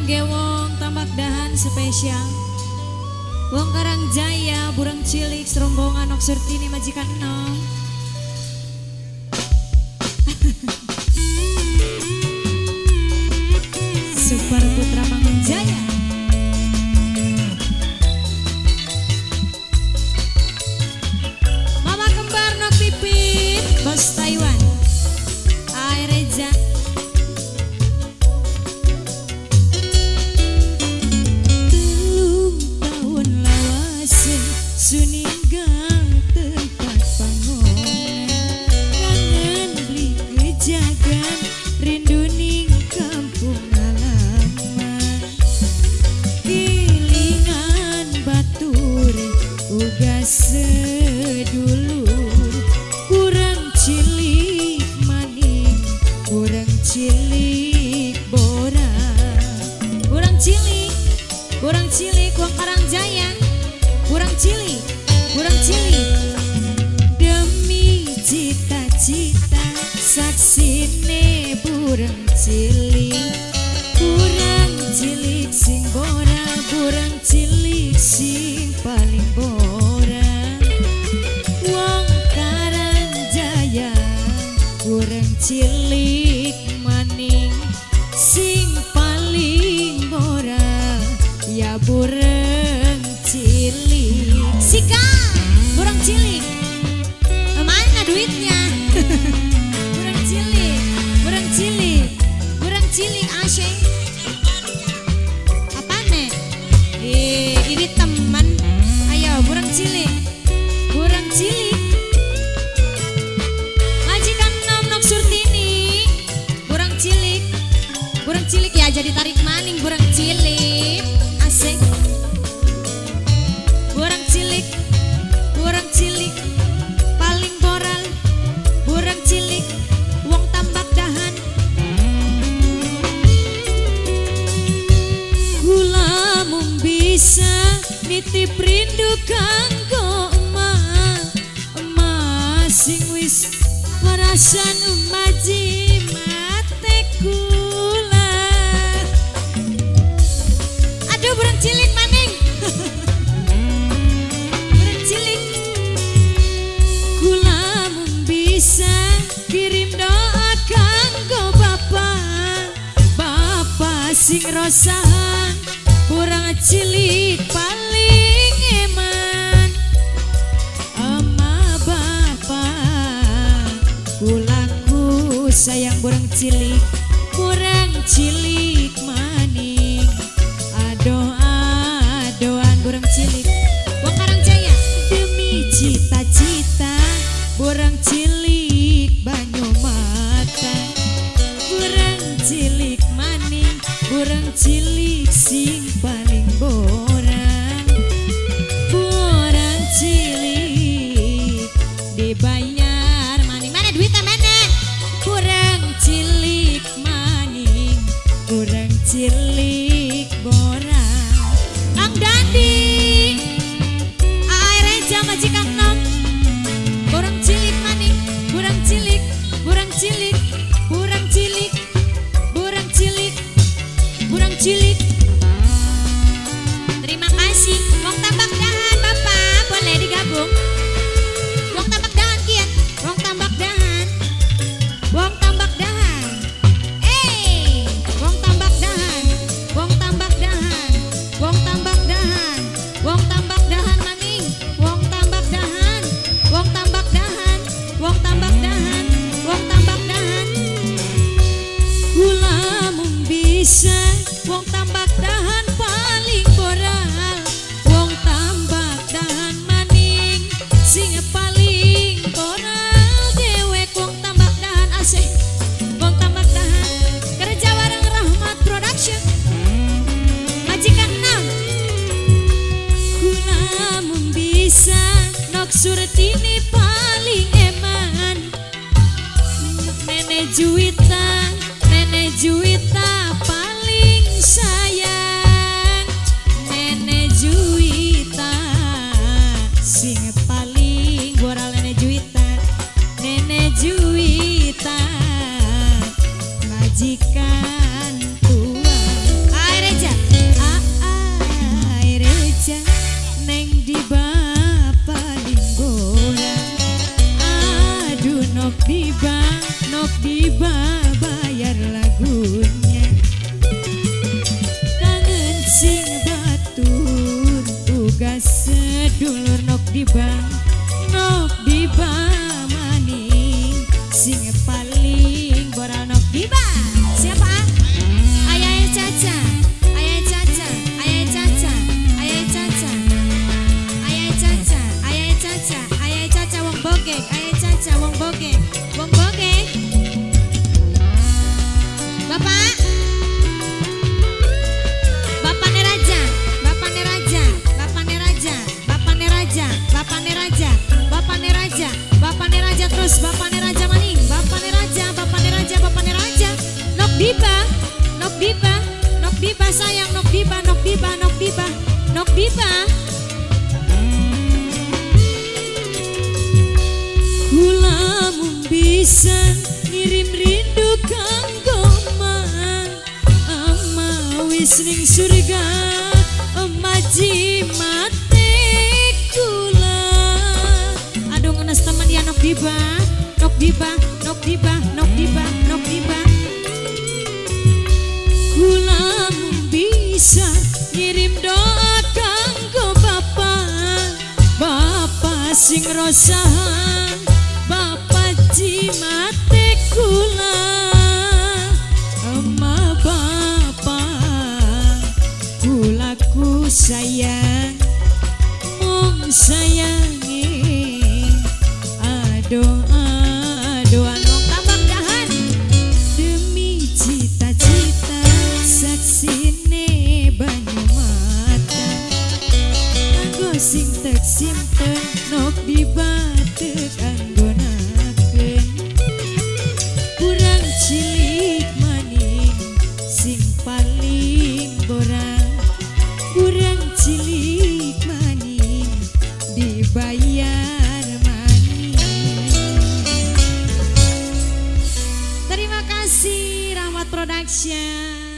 Kangge wong Tambak Dahan spesial. Wong Karangjaya, Burang Cilik, serombongan Nok Surtini majikan enom. Super Putra Mangunjaya. Mama kembar Nok Pipit, Bos Taiwan. Aereja. 3 tahun lawase suninggal tempat pangonan. Kangen beli kejagan, rindu ning kampung halaman. Kilingan batur uga sedulur, kurang cilik maning, kurang cilik bora. Kurang cilik, kurang cilik wong Karangjaya. Kurang cilik, kurang cilik. Demi cita-cita saksine burang cilik. Kurang cilik sing bora, kurang cilik sing paling bora. Wong Karangjaya kurang cilik maning, sing paling bora ya burang cilik. Sika, burang cilik. Mana duitnya? Burang cilik, burang cilik, burang cilik asing. Apa nih? Ini teman. Ayo burang cilik, burang cilik. Majikan nom Nok Surtini, burang cilik, burang cilik ya jadi tarik maning burang cilik asik. Burang cilik, burang cilik, paling boral, burang cilik, wong Tambak Dahan. Kula mung bisa nitip rindu kanggo emak, emak sing wis warasan maji mate kula. Aduh burang cilik maning. Burang cilik. Kula mung bisa kirim doa kanggo bapak, bapak sing rosahan, burang cilik paling eman. Ama bapak kulaku sayang burang cilik maning. Adoh adoan burang cilik wong Karangjaya. Demi cita-cita burang cilik banyu mata, burang cilik maning, burang cilik sing paling borang. Burang cilik dibayar maning. Mana duitnya mana? Kurang cilik maning, kurang cilik borang. Kang Dandi, Aereja majikan nom. Kurang cilik maning, kurang cilik, kurang cilik, kurang cilik, kurang cilik, kurang cilik. Terima kasih. Wong Tambak Dahan Bapak, boleh digabung. Wong Tambak Dahan kian, wong Tambak Dahan, wong Tambak Dahan. Wong Tambak Dahan, wong Tambak Dahan, wong Tambak Dahan, wong Tambak Dahan maning, wong Tambak Dahan, wong Tambak Dahan, wong Tambak Dahan, wong Tambak Dahan. Kula mung bisa wong Tambak Dahan paling boral, wong Tambak Dahan maning sing paling boral dewek wong Tambak Dahan asih, wong Tambak Dahan. Kerja bareng Rahmat Production, majikan 6. Kula mung bisa Nok Surtini paling eman. Nenek Juwita, Nenek Juwita paling sayang. Nenek Juwita sing paling boral, Nenek Juwita, Nenek Juwita majikan tua. Air aja. Nok diba maning sing paling boral nok diba. Siapa? Ayah Caca, Ayah Caca, Ayah Caca, Ayah Caca, Ayah Caca, Ayah Caca, Ayah Caca wong bogek, Ayah Caca wong bogek, wong bogek. Bapak, Bapak Neraja, Bapak Neraja, Bapak Neraja, Bapak Neraja, Bapak Neraja, Bapak Neraja, Bapak Neraja terus, Bapak Neraja maning, Bapak Neraja, Bapak Neraja, Bapak Neraja. Nok diba, nok diba, nok diba sayang, nok diba, nok diba, nok diba, nok diba. Kula mung bisa ngirim rindu kanggo ama wis ning surga ema jimate kula. Aduh ngenes temen ya nok diba, nok diba, nok diba, nok diba, nok diba. Kula mung bisa ngirim doa kanggo bapak, bapak sing rosahan, bapak jimate kula. Ema bapak kulaku sayang, mung sayangi aduh aduh wong tambak dahan demi cita-cita saksine banyu mata kanggo sing tek simpen nok dibatek anggonakeun kurang cilik maning sing paling borang kurang cilik maning dibayar maning. Terima kasih Rahmat Production.